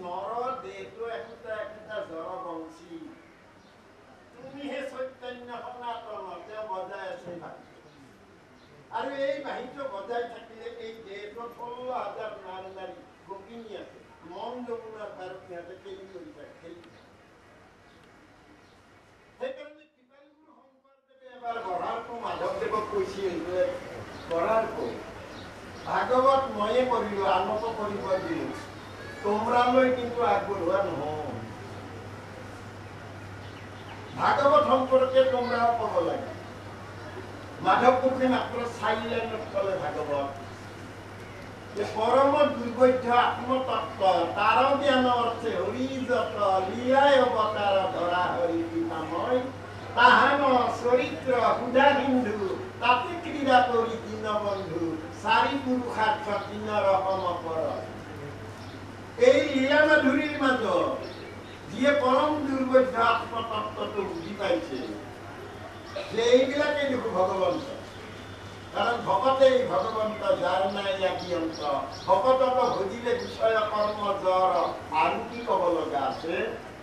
নৰ দেহটো একোটা একোটা জড় বংশী, তুমি হে চৈতন্য সনাতন, তেওঁ বজাই আছে বাঁহীটো। আৰু এই বাঁহীটো বজাই থাকিলে এই দেহটোত 16,000 নাৰ নাৰী গোপিনী আছে, মন যমুনাৰ পাৰত সিহঁতে খেলি কৰি থাকে, খেলি থাকে। সেইকাৰণে কৃপালগুৰু শংকৰদেৱে এবাৰ বঢ়াৰকো মাধৱদেৱক কৈছিল যে বঢ়াৰকো ভাগৱত ময়ে কৰিলো, আনকো কৰিব দিলো, তোমৰালৈ কিন্তু আগবঢ়োৱা নহয়। ভাগৱত সম্পৰ্কে তোমৰাও ক'ব লাগে। মাধৱ পুৰুষে মাত্ৰ 4 লাইনত ক'লে ভাগৱত যে পৰম দুৰ্বোধ্য আত্মতত্ত্ব তাৰ জ্ঞান অৰ্থে হৰি যত লীলাই অৱতাৰ ধৰা হৰি কৃপাময় তাহান চৰিত্ৰ সুধা সিন্ধু তাতে ক্ৰীড়া কৰি দীনবন্ধু চাৰি পুৰুষাৰ্থ তিন ৰকম পৰ। এই লীলা মাধুৰীৰ মাজত যিয়ে পৰম দুৰ্বোধ্য আত্মতত্ত্বটো বুজি পাইছে যে এইবিলাকেই দেখো ভগৱন্ত। কাৰণ ভকতেই ভগৱন্ত, যাৰ নাই আদি অন্ত। ভকতক ভজিলে বিষয় কৰ্ম জ্বৰ আৰু কি ক'ব লগা আছে,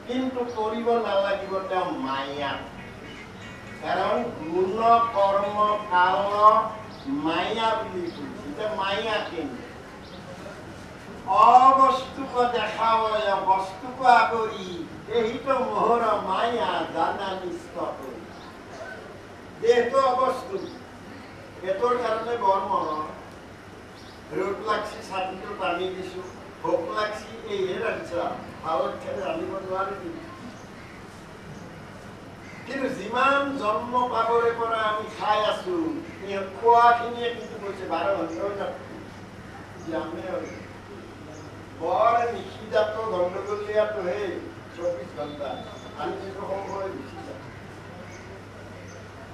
কিন্তু কৰিব নালাগিব তেওঁ মায়া। কাৰণ গুণ কৰ্ম কাল মায়া বুলি কৈছে। এতিয়া মায়া কিন্তু অবস্তুক দেখাও বস্তুক আৱৰি এইটো মোহৰ মায়া জানা নিষ্ঠ কৰি। দেহটো অবস্তু, পেটৰ কাৰণে বৰ মৰম। ৰ'দ লাগছি ছাতিটো টানি দিছো, ভোক লাগছি এইহে ৰান্ধিছা, ভালত খেলে ৰান্ধিব নোৱাৰি। কিন্তু যিমান জন্ম পাবৰে পৰা আমি খাই আছো, খোৱাখিনিয়ে কিন্তু কৈছে 12 ঘণ্টাও নাথাকে। বৰ নিষিজাত গণ্ডগোলীয়াটো সেই 24 ঘণ্টা, আমি যিটো সময় গুচি যাওঁ।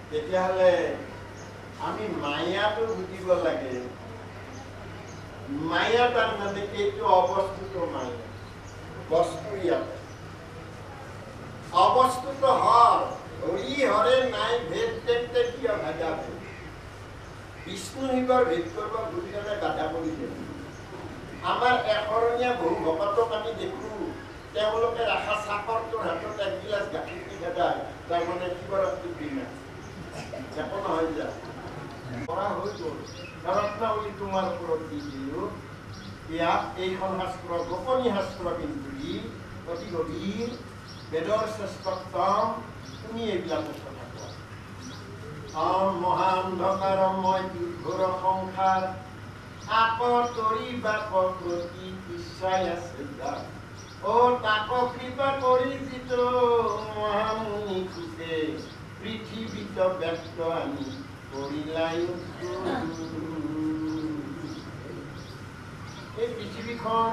তেতিয়াহ'লে আমি মায়াটো বুজিব লাগে। মায়া তাৰ মানে এইটো অৱস্তুত মায়া, বস্তু ইয়াত অৱস্তুত হৰ হৰি হৰে নাই ভেদ, তেন্তে কিয় ভেদা ভেদ? বিষ্ণু শিৱৰ ভেদ কৰিব গুৰুজনে বাধা কৰিছে। আমাৰ এশৰণীয়া বহু ভকতক আমি দেখো, তেওঁলোকে ৰাখা চাকৰটোৰ হাতত এগিলাচ গাখীৰ দি খেদায়, তাৰমানে শিৱৰাত্ৰিৰ দিনা একো নহয় যা কৰা হৈ গ'ল। ৰত্নাৱলী তোমাৰ ওপৰত দি দিলোঁ। ইয়াত এইখন শাস্ত্ৰ গোপনী শাস্ত্ৰ, কিন্তু ই অতি গভীৰ, বেদৰ শ্ৰেষ্ঠতম। তুমি এইবিলাক কথা কোৱা। মহান্ধকাৰময় দুৰ্ঘোৰ সংসাৰ আক তৰিবাক প্ৰতি ইচ্ছাই আছে যাৰ, অ তাক কৃপা কৰি যিটো মহামুনি খোজে পৃথিৱীত ব্যক্ত আমি কৰিলাই। এই পৃথিৱীখন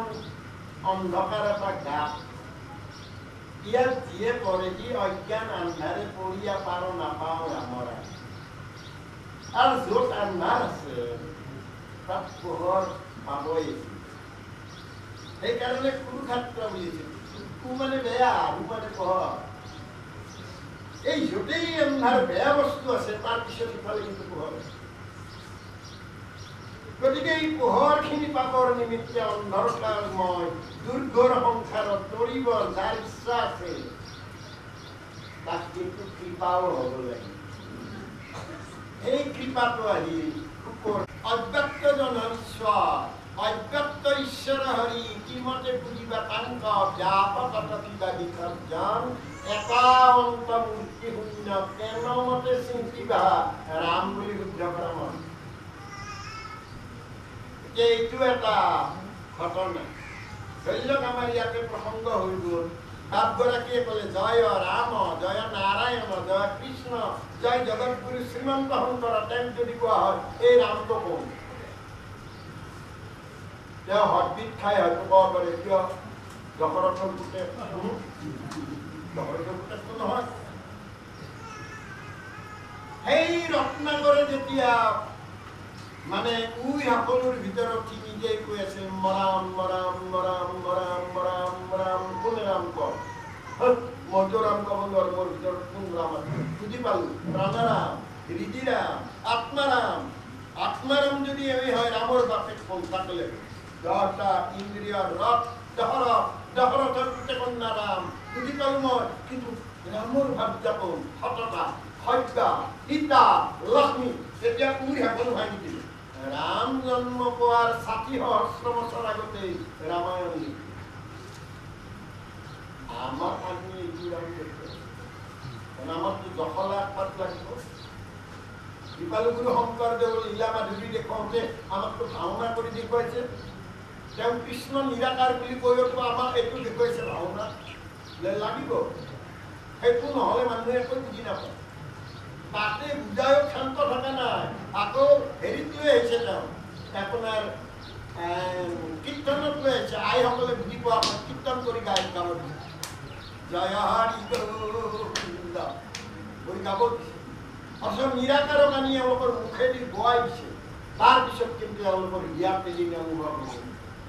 অন্ধকাৰ এটা গাঁত, ইয়াত যিয়ে পৰে সি অজ্ঞান আন্ধাৰে পৰিয়া পাৰ নাপাওঁ ৰামৰা। আৰু য'ত আন্ধাৰ আছে তাত পোহৰ পাবই। সেইকাৰণে কুৰুক্ষেত্ৰ বুলিছে। কু মানে বেয়া, আৰু মানে পোহৰ। এই য'তেই আন্ধাৰ বেয়া বস্তু আছে তাৰ পিছত সিফালে কিন্তু পোহৰ আছে। গতিকে এই পোহৰখিনি পাবৰ নিমিত্তে অন্ধকাৰময় দুৰ্ঘোৰ সংসাৰত তৰিব যাৰ ইচ্ছা আছে তাক কিন্তু কৃপাও হ'ব লাগিব। সেই কৃপাটো আহি অব্যক্ত জন ঈশ্বৰ, অব্যক্ত ঈশ্বৰ হৰি কিমতে বুজিবা তাংক ব্যাপক কিবা বিসৰ্জন এটা অন্ত মূৰ্তি শূন্য কেনমতে চিন্তিবা ৰাম বুলি শুদ্ধ কৰা মন। এতিয়া এইটো এটা ঘটনা। ধৰি লওক আমাৰ ইয়াতে প্ৰসংগ হৈ গ'ল। বাপগৰাকীয়ে ক'লে জয় ৰাম, জয় নাৰায়ণ, জয় কৃষ্ণ, জয় জগতগুৰু শ্ৰীমন্ত শংকৰ। তেওঁক যদি কোৱা হয় এই ৰামটো কোন, তেওঁ হতবিত খাই হয়তো ক'ব পাৰে কিয় দশৰথৰ পুতেক, দশৰথৰ পুতেকটো নহয়। সেই ৰত্নাকৰে যেতিয়া মানে উই সকলোৰ ভিতৰত সি নিজেই কৈ আছিল মৰাম মৰাম মৰাম মৰাম মৰাম মৰাম, কোন ৰাম ক, মইতো ৰাম ক'ব নোৱাৰো, মোৰ ভিতৰত কোন ৰাম আছে বুজি পালো, প্ৰাণাৰাম, হৃদিৰাম, আত্মাৰাম। আত্মাৰাম যদি এই হয় ৰামৰ বাপেক কোন, তাকলে দহটা ইন্দ্ৰিয়ৰ ৰথ দশৰথ, দশৰথৰ পুতেক কন্যা ৰাম, বুজি পালো মই। কিন্তু ৰামৰ ভাৰ্যা কোন? সততা, সত্যা, সীতা, লক্ষ্মী। তেতিয়া উৰি সকলো ভাঙি দিলে। ৰাম জন্ম পোৱাৰ 60 সহস্ৰ বছৰ আগতেই ৰামায়ণ লিখি আমাক আমি এইটো ৰাম দেখুৱাইছে। আমাকতো জখলা পাত লাগিব। কৃপালুগুৰু শংকৰদেৱৰ লীলা মাধুৰী দেখুৱাওঁতে আমাকতো ভাওনা কৰি দেখুৱাইছে। তেওঁ কৃষ্ণ নিৰাকাৰ বুলি কৈওতো আমাক এইটো দেখুৱাইছে, ভাওনা লাগিব। সেইটো নহ'লে মানুহে একো বুজি নাপায়। তাতে বুজায়ো ক্ষান্ত থকা নাই, আকৌ হেৰিত লৈ আহিছে তেওঁ, আপোনাৰ কীৰ্তনত লৈ আহিছে। আইসকলে বুজি পোৱা কীৰ্তন কৰি গাই গাব দিছে, জয় হৰি গোবিন্দ কৰি গাব দিছে। অথচ নিৰাকাৰক আনি এওঁলোকৰ মুখেদি গোৱাই দিছে। তাৰপিছত কিন্তু এওঁলোকৰ হিয়া পেলি অনুভৱ হ'ল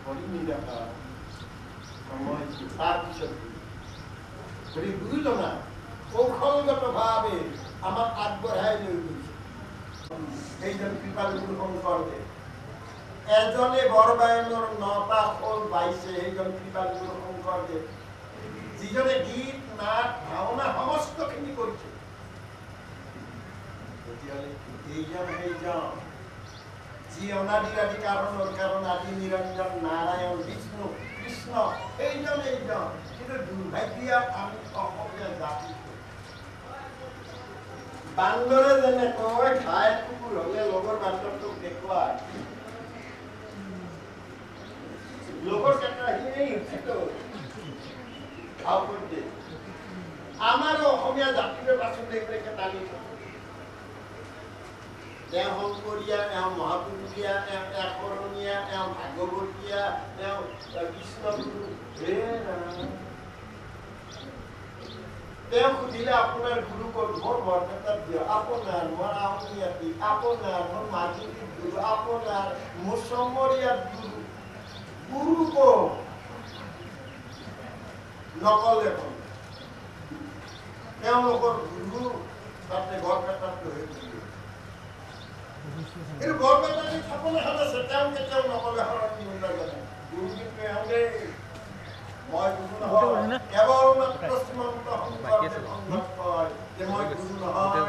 হৰি নিৰাকাৰ সময়। তাৰপিছত গতিকে গুৰুজনা কৌশলগতভাৱে আমাক আগবঢ়াই লৈ গৈছে। সেইজন কৃপালুগুৰু শংকৰদেৱ, এজনে বৰবায়নৰ 9টা খোল বাইছে, সেইজন কৃপালুগুৰু শংকৰদেৱ, যিজনে গীত নাট ভাওনা সমস্তখিনি কৰিছে। তেতিয়াহ'লে এইজন সেইজন যি অনাদিৰ আদি কাৰণৰ কাৰণ আদি নিৰঞ্জন নাৰায়ণ বিষ্ণু কৃষ্ণ, সেইজন এইজন। কিন্তু দুৰ্ভাগ্য আমি অসমীয়া জাতি বান্দৰে যেনেকৈ ঘাই কুকুৰ হলে লগৰ বান্দৰটোক দেখুৱায়, লগৰ কেইটা আমাৰো অসমীয়া জাতিটোৰ পাছত এইবিলাকে টানি থাকে। এওঁ শংকৰীয়া, এওঁ মহাপুৰুষীয়া, এওঁ একশৰণীয়া, এওঁ ভাগৱতীয়া, এওঁ কৃষ্ণগুৰু। হে তেওঁ সুধিলে আপোনাৰ গুৰু ক'ত? মোৰ বৰপেটাত দিয়ক। আপোনাৰ মোৰ আউনীআটী, আপোনাৰ মোৰ মাজুলীত গুৰু, আপোনাৰ মোৰ চমৰীয়াত গুৰু। গুৰু ক'ত নকলে কোন? তেওঁলোকৰ গুৰু তাতে বৰপেটাত লৈ গুৰু। কিন্তু বৰপেটাত থাপন এখন আছে, তেওঁ কেতিয়াও নকলে শৰণ নিমন্ত্ৰণ গুৰু। কিন্তু এওঁ দেই, মই গুৰু নহয়। কেৱল মাত্ৰ শ্ৰীমন্ত শংকৰদেৱ সংঘত কয় যে মই গুৰু নহয়,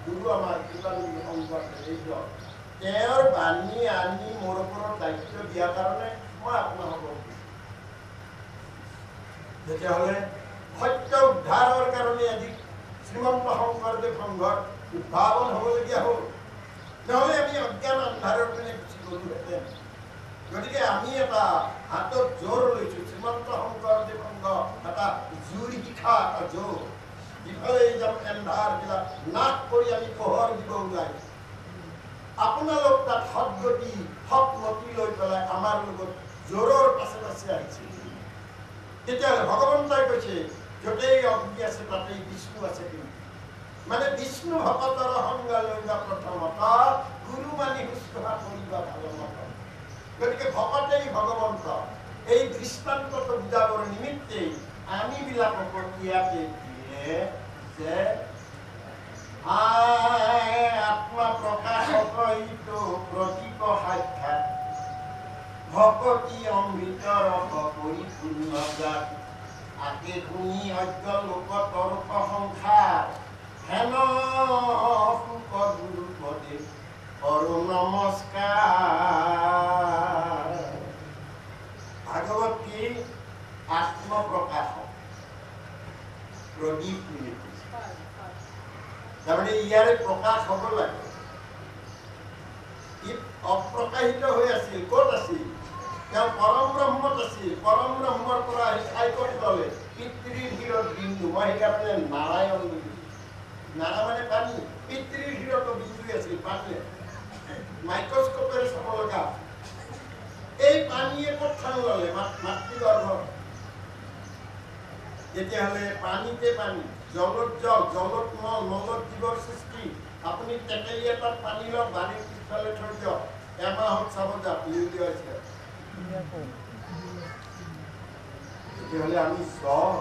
গুৰু আমাৰ কৃপালু শংকৰদেৱ। এইজন তেওঁৰ বাণী আনি মোৰ ওপৰত দায়িত্ব দিয়াৰ কাৰণে মই আপোনালোকক দিছোঁ। তেতিয়াহ'লে সত্য উদ্ধাৰৰ কাৰণে আজি শ্ৰীমন্ত শংকৰদেৱ সংঘৰ উদ্ভাৱন হ'বলগীয়া হ'ল। নহ'লে আমি অজ্ঞান আন্ধাৰৰ পিনে গুচি গ'লোহেঁতেন। গতিকে আমি এটা হাতত জোৰ লৈছোঁ, শ্ৰীমন্ত শংকৰদেৱ সংঘ এটা জোৰ শিখা, এটা জোৰ। ইফালে যাম এন্ধাৰবিলাক নাশ কৰি আমি পোহৰ দিব ওলাইছোঁ। আপোনালোক তাত সৎগতি সৎমতি লৈ পেলাই আমাৰ লগত জোৰৰ পাছে পাছে আহিছে। তেতিয়াহ'লে ভগৱন্তই কৈছে য'তেই অগ্নি আছে তাতেই বিষ্ণু আছে। কিন্তু মানে বিষ্ণু ভকতৰ সংগ লৈবা প্ৰথমত, গুৰু মানি শুশ্ৰূষা কৰিবা ভাল মত। গতিকে ভকতেই ভগৱন্ত। এই দৃষ্টান্তটো বুজাবৰ নিমিত্তেই আমিবিলাকক ইয়াতে দিয়ে যে আত্মা প্ৰকাশক ইটো প্ৰতীক সাক্ষাৎ, ভকতি অমৃত ৰস পৰিপূৰ্ণ জাত, আকে শুনি অজ্ঞ লোক তৰ্ক সংসাৰ, হেন শুক গুৰু পদে কৰো নমস্কাৰ। ভাগৱত কি? আত্মপ্ৰকাশক প্ৰদীপ বুলি কৈছে। তাৰমানে ইয়াৰে প্ৰকাশ হ'ব লাগে। ই অপ্ৰকাশিত হৈ আছিল। ক'ত আছিল? তেওঁ পৰম ব্ৰহ্মত আছিল। পৰম ব্ৰহ্মৰ পৰা আহি ঠাই ক'ত ল'লে? পিতৃৰ শিৰত বিন্দু। মই সেইকাৰণে নাৰায়ণ বুলি। নাৰা মানে পানী। পিতৃৰ শিৰতো বিন্দু আছিল, পানী। মাইক্ৰস্কোপেৰে চাব লগা। এই পানীয়ে ক'ত স্থান ল'লে? মাতৃগৰ্ভত। তেতিয়াহ'লে পানীতে পানী, জলত জল, জলত মল, মলত জীৱৰ সৃষ্টি। আপুনি টেকেলি এটাত পানী লওক, বাৰীৰ পিছফালে থৈ দিয়ক, এমাহত চাব যাওক লিউলিয়াইছে। তেতিয়াহ'লে আমি জল।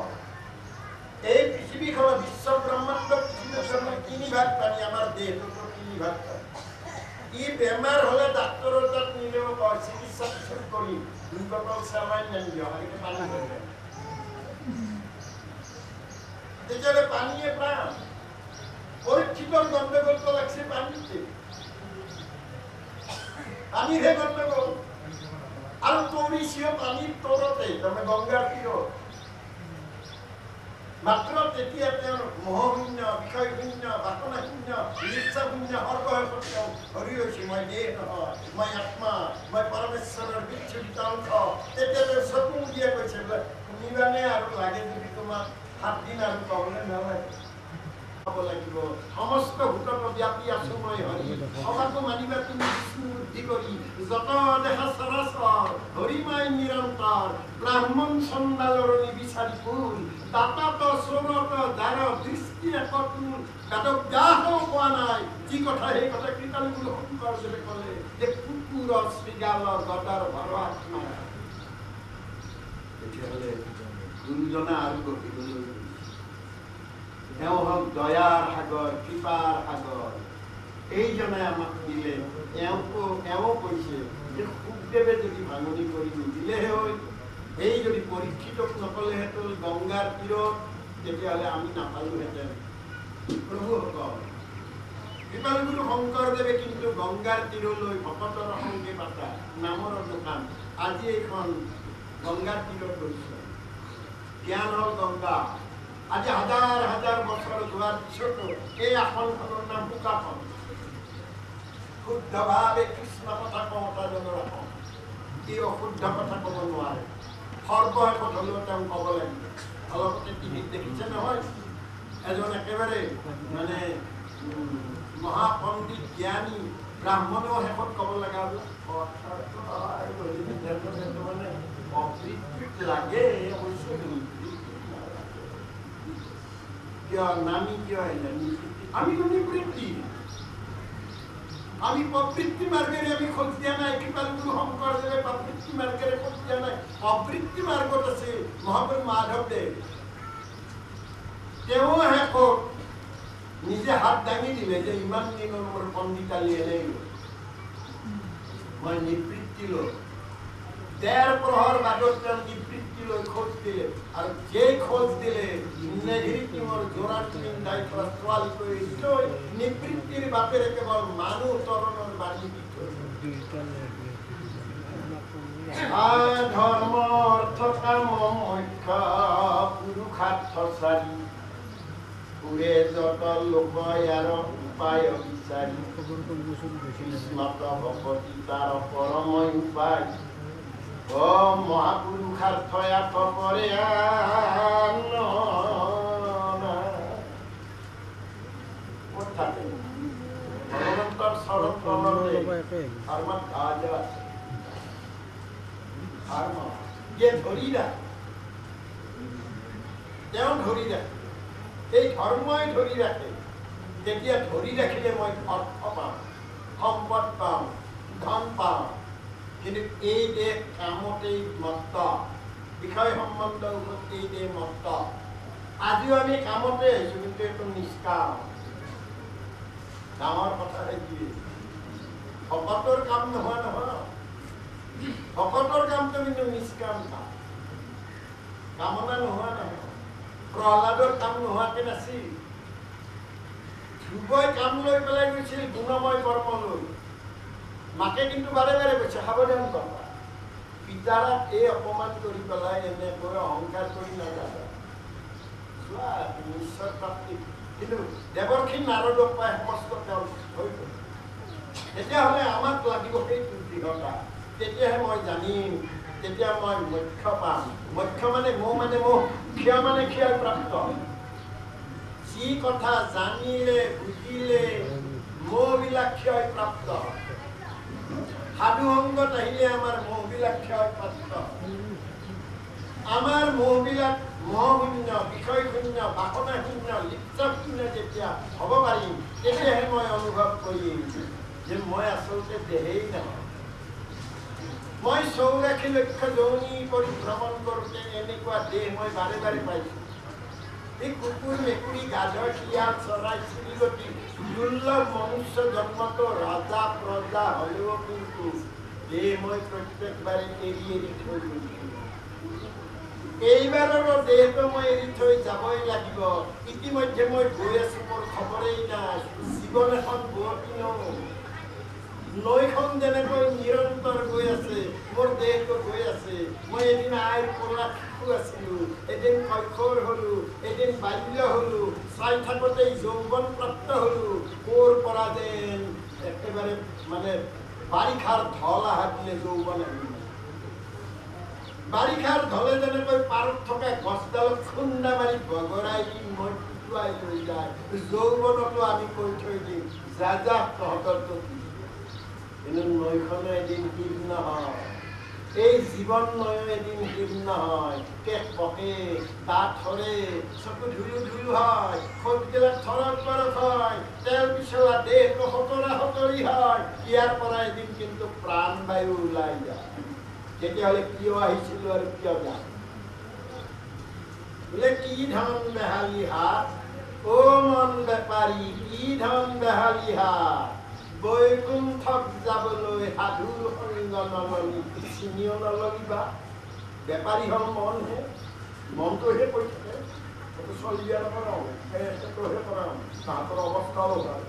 এই পৃথিৱীখনত বিশ্ব ব্ৰহ্মাণ্ড পৃথিৱীখনত 3 ভাগ পানী, আমাৰ দেহটোতো 3 ভাগ পানী। ই বেমাৰ হ'লে ডাক্তৰৰ তাত নিলেও কয় চিকিৎসা পিছত কৰিম, দুই বটল চেলাইন আনি দিয়ক, আগতে পানী হৈ যায়। তেতিয়াহ'লে পানীয়ে প্ৰাণ। পৰীক্ষিতৰ গণ্ডগোলটো লাগছে পানীতে, পানীৰহে গণ্ডগোল। আৰু তৰিছিও পানীৰ তৰতে, তাৰমানে গংগাৰ তীৰত। মাত্ৰ তেতিয়া তেওঁৰ মোহশূন্য, বিষয়শূন্য, বাসনাশূন্য, লিপ্সাশূন্য, সৰ্বশেষত তেওঁ হৰি হৈছে, মই দেহ নহয়, মই আত্মা, মই পৰমেশ্বৰৰ বিচ্ছুৰিত অংশ। তেতিয়া তেওঁ চকু মুদিয়ে কৈছে বোলে শুনিবানে আৰু লাগে যদি তোমাক 7 দিন আৰু ক'বলৈ নালাগে, ক'ব লাগিব সমস্ত ভূতত ব্যাপী আছো মই হৰি, সবাকো মানিবা তুমি বিষ্ণু বুদ্ধি কৰি, যত দেহা চৰাচৰ হৰিমাই নিৰন্তৰ, ব্ৰাহ্মণ চণ্ডালৰ নিবিচাৰি ফুল, দাতাত চোৰত যাৰ দৃষ্টি একতুল, বেদব্যাসও কোৱা নাই যি কথা সেই কথা কৃপালুগুৰু শংকৰদেৱে ক'লে যে কুকুৰ শৃগাল গদাৰ ভৰ আত্মা। তেতিয়াহ'লে গুৰুজনা আৰু গভীৰলৈ গৈছে। তেওঁ হওক দয়াৰ সাগৰ, কৃপাৰ সাগৰ। এইজনে আমাক দিলে। এওঁ কৈছে যে শুকদেৱে যদি ভাঙনি কৰি নিদিলেহে হয়, এই যদি পৰীক্ষিতক নকলেহেঁতেন গংগাৰ তীৰত, তেতিয়াহ'লে আমি নাপালোহেঁতেন। প্ৰভুসকল, কৃপালুগুৰু শংকৰদেৱে কিন্তু গংগাৰ তীৰলৈ ভকতৰ সংগে পাতা নামৰ দোকান আজি এইখন গংগাৰ তীৰত গৈছে। জ্ঞান হ'ল গংগা। আজি হাজাৰ হাজাৰ বছৰ যোৱাৰ পিছতো এই আসনখনৰ নাম শুকাসন। শুদ্ধভাৱে কৃষ্ণ কথা কওঁতাজনৰ আসন। ই অশুদ্ধ কথা ক'ব নোৱাৰে। সৰ্বশেষত হ'লেও তেওঁ ক'ব লাগিব। অলপতে টিভিত দেখিছে নহয়, এজন একেবাৰে মানে মহাপণ্ডিত জ্ঞানী ব্ৰাহ্মণেও শেষত ক'ব লগা হ'ল মানে অবৃত্তিত লাগে, অৱশ্যে কিয় নামি কিয় আহিলে নিবৃত্তি? আমিতো নিবৃত্তি, আমি প্ৰবৃত্তি মাৰ্গেৰে আমি খোজ দিয়া নাই। কৃপালুগুৰু শংকৰদেৱে প্ৰবৃত্তি মাৰ্গেৰে খোজ দিয়া নাই। অবৃত্তি মাৰ্গত আছিল মহাপুৰুষ মাধৱদেৱ। তেওঁ শেষত নিজে হাত দাঙি দিলে যে ইমান দিনৰ মোৰ পণ্ডিতালি এনেই গ'ল, মই নিবৃত্তি লৈ 1.5 প্ৰহৰ বাটত তেওঁ নিবৃত্তি লৈ খোজ দিলে। আৰু যে খোজ দিলে নেঘিৰি টিঙৰ যোৰা পিন্ধাই থোৱা ছোৱালী কৰি থৈ নিবৃত্তিৰ বাপেৰে কেৱল মানুহ তৰণৰ বাণী দি থৈ ধৰ্ম অৰ্থ কাম মোক্ষ পুৰুষাৰ্থ চাৰি পুৰে যত লোক ইয়াৰ উপায় বিচাৰি, কৃষ্ণত ভকতি তাৰ পৰম উপায়, অ মহাপুৰুষাৰ্থ আঠ পৰে। ক'ত থাকে ভগৱন্তৰ চৰণ তলতে ধৰ্মত ধ্বজ আছে। ধৰ্ম যে ধৰি ৰাখে, তেওঁ ধৰি ৰাখে, এই ধৰ্মই ধৰি ৰাখে। তেতিয়া ধৰি ৰাখিলে মই অৰ্থ পাম, সম্পদ পাম, ধন পাম। কিন্তু এই দেহ কামতেই মত্ত, বিষয় সম্বন্ধৰ ওপৰত এই দেহ মত্ত। আজিও আমি কামতে আহিছোঁ, কিন্তু এইটো নিষ্কাম। ডাঙৰ কথা সেইটোৱে, ভকতৰ কাম নোহোৱা নহয়। ভকতৰ কামটো কিন্তু নিষ্কাম কাম, কামনা নোহোৱা নহয়। প্ৰহ্লাদৰ কাম নোহোৱাকে নাছিল। ধ্ৰুৱই কাম লৈ পেলাই গৈছিল গুণময় কৰ্ম লৈ। মাকে কিন্তু বাৰে বাৰে কৈছে সাৱধান বাবা, পিতাৰাক এই অপমান কৰি পেলাই এনেকৈ অহংকাৰ কৰি নাযাবা, যোৱা তুমি ঈশ্বৰ প্ৰাপ্তি। কিন্তু দেৱৰ্ষি নাৰদক পাই সমস্ত তেওঁ হৈ গ'ল। তেতিয়াহ'লে আমাক লাগিব সেইটো দৃঢ়তা, তেতিয়াহে মই জানিম, তেতিয়া মই মোক্ষ পাম। মোক্ষ মানে মোহ, মানে মোহ, ক্ষয় মানে ক্ষয় প্ৰাপ্ত। যি কথা জানিলে বুজিলে মোহবিলাক ক্ষয় প্ৰাপ্ত। সাধু সংগত আহিলে আমাৰ মোহবিলাক ক্ষয় প্ৰাপ্ত। আমাৰ মোহবিলাক মোহশূন্য, বিষয়শূন্য, বাসনাশূন্য, লিপ্তশূন্য যেতিয়া হ'ব পাৰিম, তেতিয়াহে মই অনুভৱ কৰিম যে মই আচলতে দেহেই নহয়। মই 84 লক্ষ যৌনি পৰিভ্ৰমণ কৰোঁতে এনেকুৱা দেহ মই বাৰে বাৰে পাইছোঁ। এই কুকুৰ, মেকুৰী, গাধ, শিয়াল, চৰাই চিৰিকটি দুৰ্লভ মনুষ্য জন্মটো ৰাজা প্ৰজা হ'লেও কিন্তু দেহ মই প্ৰত্যেকবাৰে এৰি এৰি থৈ গৈছোঁ, এইবাৰৰো দেহটো মই এৰি থৈ যাবই লাগিব। ইতিমধ্যে মই গৈ আছো, মোৰ খবৰেই নাই। জীৱন এখন বোৱতী নৈ, নৈখন যেনেকৈ নিৰন্তৰ গৈ আছে, মোৰ দেহটো গৈ আছে। মই এদিন আইৰ কোলাত শিশু আছিলো, এদিন কৈশোৰ হলো, এদিন বাল্য হলো, চাই থাকোঁতেই যৌৱন প্ৰাপ্ত হলো। ক'ৰ পৰা যেন একেবাৰে মানে বাৰিষাৰ ঢল অহা দিলে যৌৱন আহিল। বাৰিষাৰ ঢলে যেনেকৈ পাৰত থকা গছডালত খুন্দা মাৰি বগৰাই দি মই পুটুৱাই লৈ যায়, যৌৱনতো আমি কৈ থৈ দিম, যা যা তহঁতৰটো কি। কিন্তু নৈখনো এদিন শীৰ্ণ হয়, এই জীৱন নৈও এদিন শীৰ্ণ হয়। কেশ পকে, দাঁত সৰে, চকু ধুলো ধুলো হয়, খোজবিলাক থৰক বৰক হয়, তেল পিছলা দেহটো সতৰা সতৰি হয়। ইয়াৰ পৰা এদিন কিন্তু প্ৰাণবায়ু ওলাই যায়। তেতিয়াহ'লে কিয় আহিছিলো আৰু কিয় যাম? বোলে কি ধন বেহালি হাত, অ মন বেপাৰী, কি ধন বেহালি হাত, বৈকুণ্ঠক যাবলৈ সাধুৰ সংগ নললি, চিনিও নললিবা। বেপাৰী হ'ল মনহে, মনটোহে কৈ থাকে, সেইটো চলিয়া নকৰাওঁ, সেইটোহে কৰাওঁ। তাহাঁতৰ অৱস্থাও ভাল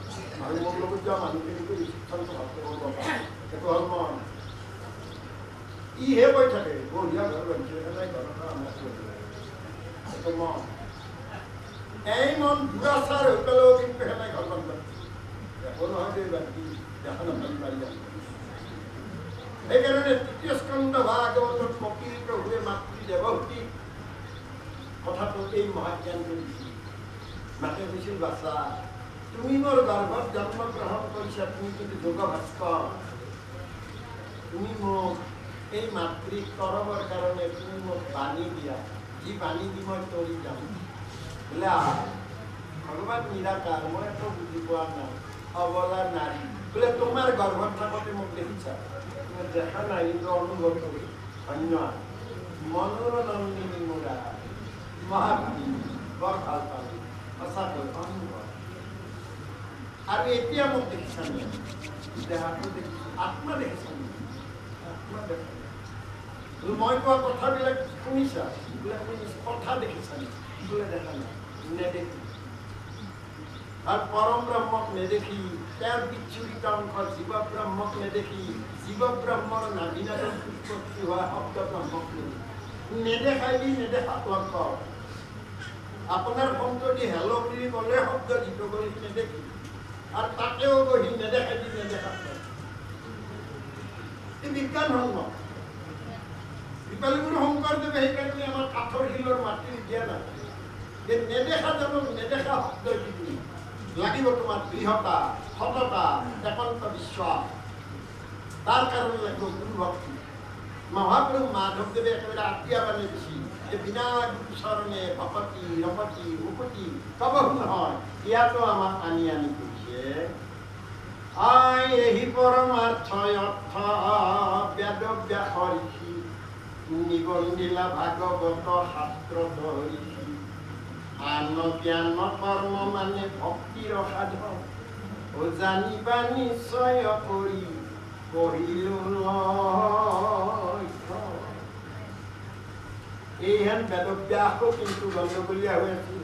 আৰু মোৰ লগত যোৱা মানুহখিনিকো ৰিচিপশ্যনটো ভালকৈ কৰিব পাৰে, সেইটো হ'ল মন। ইহে কৈ থাকে, বঢ়িয়া ঘৰ বান্ধিছে, ঘৰতে আমাক, সেইটো মন। এই মন দুৰাচাৰ হৈ পেলাইও কিন্তু সেনাই ঘৰ বান্ধিব একো নহয় দেই, বান্ধি দেখা নাপালি পাৰি। সেইকাৰণে তৃতীয় স্কন্ধ ভাগৱতত কপিল প্ৰভুৱে মাতৃ দেৱহূতিক কথাটো এই মহাজ্ঞানটো দিছিল। মাকে কৈছিল, বাচা, তুমি মোৰ গৰ্ভত জন্মগ্ৰহণ কৰিছা, তুমি কিন্তু যোগ ভাস্কৰ, তুমি মোক এই মাতৃক তৰবৰ কাৰণে তুমি মোক বাণী দিয়া, যি বাণী দি মই তৰি যাম। বোলে ভগৱান নিৰাকাৰ, মই একো বুজি পোৱা নাই, অবলা নাৰী। বোলে তোমাৰ গৰ্ভত থাকোঁতে মোক দেখিছা? দেখা নাই, কিন্তু অনুভৱ কৰি ধন্যবাদ। মনোৰ নন্দিনী মোৰা মহাভাবী, বৰ ভাল পালো সঁচাকৈ অনুভৱ। আৰু এতিয়া মোক দেখিছা নে? দেহাটো দেখিছো, আত্মা দেখিছা নে? আত্মা দেখা নাই। মই কোৱা কথাবিলাক শুনিছা? বোলে শুনিছো। কথা দেখিছা নে? বোলে দেখা নাই, নেদেখি। আৰু পৰম ব্ৰহ্মক নেদেখি, তেওঁৰ বিচ্ছুৰিত অংশ জীৱ ব্ৰহ্মক নেদেখি, জীৱ ব্ৰহ্মৰ নাভিনাদত উৎপত্তি হোৱা শব্দ ব্ৰহ্মক নেদেখি, নেদেখাই দি নেদেখাক লগ পাওঁ। আপোনাৰ ফোনটো দি হেল্ল' বুলি ক'লে শব্দ যিটো কৰি নেদেখি, আৰু তাতেও বহি নেদেখাই দি নেদেখাক লগ। এই বিজ্ঞানসন্মত। কৃপালুগুৰু শংকৰদেৱে সেইকাৰণে আমাৰ কাঠৰ শিলৰ মাটিৰ দিয়া নাই যে নেদেখা জনক নেদেখা শব্দ দি লাগিব তোমাৰ দৃঢ়তা, সততা, একান্ত বিশ্বাস। তাৰ কাৰণে লাগিব গুৰু ভক্তি। মহাপ্ৰভু মাধৱদেৱে একেবাৰে আতিয়া বানি দিছিল যে বিনা গুৰু চৰণে ভকতি ৰমতি মুকুতি কবহু নহয়। ইয়াতো আমাক আনি আনি কৈছে, I এহি পৰমাৰ্থ অৰ্থ বেদ ব্যাস ঋষি নিবন্ধিলা ভাগৱত শাস্ত্ৰ ধৰিষি। আন জ্ঞান কৰ্ম মানে ভক্তিৰ সাধন, ও জানিবা নিশ্চয় কৰি পঢ়িলো। এইহেন বেদব্যাসো কিন্তু গণ্ডগোলীয়া হৈ আছিল।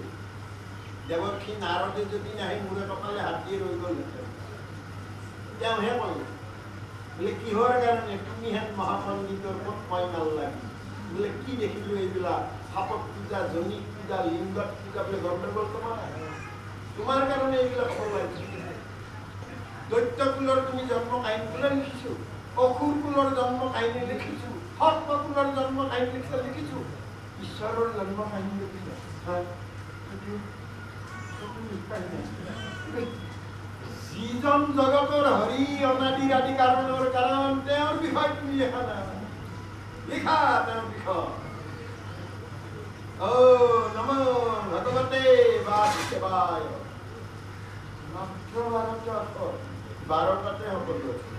দেৱৰ্ষি নাৰদে যদি নাহি মূৰে কপালে হাত দিয়ে ৰৈ গ'লহেঁতেন। তেওঁহে ক'লে, বোলে কিহৰ কাৰণে তুমি হেন মহাপণ্ডিতৰ ক'ত পয়মাল লাগি? বোলে কি দেখিলো এইবিলাক সাপত পূজা, জনীক পূজা, লিংগত পূজা, বোলে গণ্ডগোল তোমাৰ, তোমাৰ কাৰণে এইবিলাক হ'ব লাগিছে। দৈত্য কুলৰ তুমি জন্ম কাহিনী বোলে লিখিছো, অসুৰ কুলৰ জন্ম কাহিনী লিখিছো, সৰ্প কুলৰ জন্ম কাহিনী লিখিছা, লিখিছো, ঈশ্বৰৰ জন্ম কাহিনী লিখিছা। যিজন জগতৰ হৰি অনাদিৰ আদি কাৰণৰ কাৰণ, তেওঁৰ বিষয়ে তুমি লিখা নাই, লিখা তেওঁৰ বিষয়। অ নম ভগৱতে বাসুদেৱায়। মাত্ৰ 12টা আখৰ, 12টাতে সকলো আছে।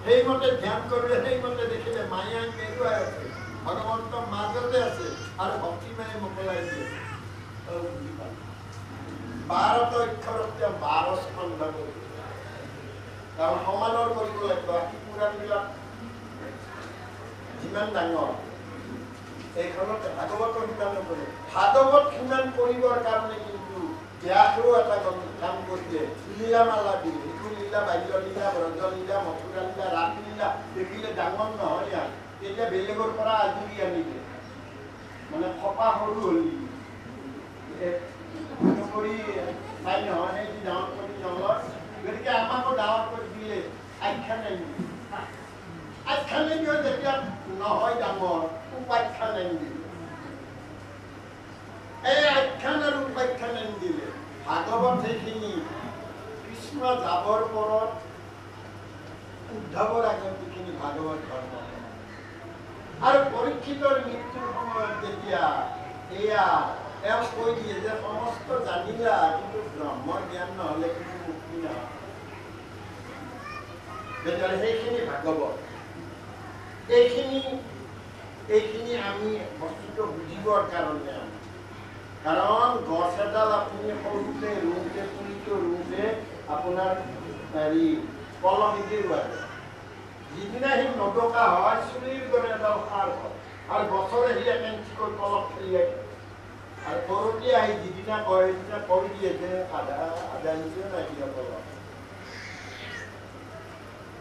সেইমতে ধ্যান কৰিলে, সেইমতে দেখিলে মায়াই মেৰুৱাই আছে, ভগৱন্ত মাজতে আছে, আৰু ভক্তি মায়ে মোকলাই দিয়ে। বুজি পালো, 12টা অক্ষৰত তেওঁ 12 স্কন্ধ কৰিছে। কাৰণ সমানৰ কৰিব লাগিব। বাকী পুৰাণবিলাক যিমান ডাঙৰ, এইখনত ভাগৱতৰ সিমান নকৰে। ভাগৱত সিমান কৰিবৰ কাৰণে কিন্তু ব্যাসেও এটা কাম কৰিলে, লীলামালা দিলে। সেইটো লীলা বাল্য লীলা, ব্ৰজ লীলা, মথুৰা লীলা, ৰাস লীলা দেখিলে ডাঙৰ নহয় ইয়াত। তেতিয়া বেলেগৰ পৰা আজুৰি আনিলে, মানে খপা সৰু হলি কৰি পাই নহয়, সেই ডাঙৰ কৰি নলয়। গতিকে আমাকো ডাঙৰ কৰি দিলে, আখ্যান আনি দিলে। আখ্যান নিদিয়ে যেতিয়া নহয় ডাঙৰ, উপাখ্যান আনি দিলে। এই আখ্যান আৰু উপাখ্যান আনি দিলে। ভাগৱত সেইখিনি কৃষ্ণ যাবৰ পৰত উদ্ধৱৰ আগত যিখিনি ভাগৱত ধৰ্ম আৰু পৰীক্ষিতৰ মৃত্যুৰ সময়ত যেতিয়া এয়া তেওঁ কৈ দিয়ে যে সমস্ত জানিলা, কিন্তু ব্ৰহ্মৰ জ্ঞান নহ'লে কিন্তু মুক্তি নহয়। তেতিয়াহ'লে সেইখিনি ভাগৱত, এইখিনি আমি বস্তুটো বুজিবৰ কাৰণে আমি, কাৰণ গছ এডাল আপুনি সৰুতে ৰুওঁতে, পুলিটো ৰুওঁতে আপোনাৰ হেৰি কলহেদি ৰোৱা যায়। যিদিনা সি নদকা হয়, চুলিৰ দৰে এডাল সাৰ হয়, আৰু গছৰে সি এক ইঞ্চিকৈ কলহ খেলিয়াই থাকে। আৰু পৰতি আহি যিদিনা কয়, সেইদিনা কৈ দিয়ে যে আধা আধা ইঞ্চিও নাইকিয়া কলহ।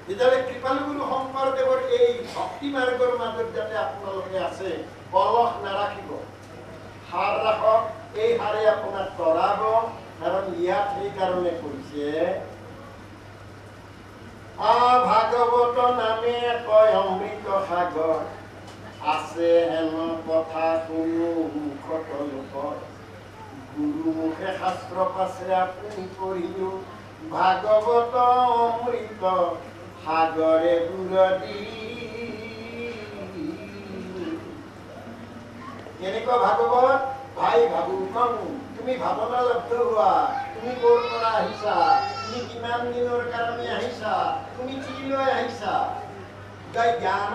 তেতিয়াহ'লে কৃপালুগুৰু শংকৰদেৱৰ এই ভক্তি মাৰ্গৰ মাজত যাতে আপোনালোকে আছে, কলহ নাৰাখিব, সাৰ ৰাখক। এই সাৰে আপোনাক তৰাব। কাৰণ ইয়াত সেইকাৰণে কৈছে, ভাগৱত নামে কয় অমৃত সাগৰ, আছে হেন কথা শুনো মুখত লোকৰ, গুৰু মুখে শাস্ত্ৰ পাছে আপুনি পঢ়িলো, ভাগৱত অমৃত সাগৰে বুৰদি। কেনেকুৱা ভাগৱত? ভাই ভাবু কং, তুমি ভাৱনা লব্ধ হোৱা, তুমি ক'ৰ পৰা আহিছা, তুমি কিমান দিনৰ কাৰণে আহিছা, তুমি কি লৈ আহিছা, জ্ঞান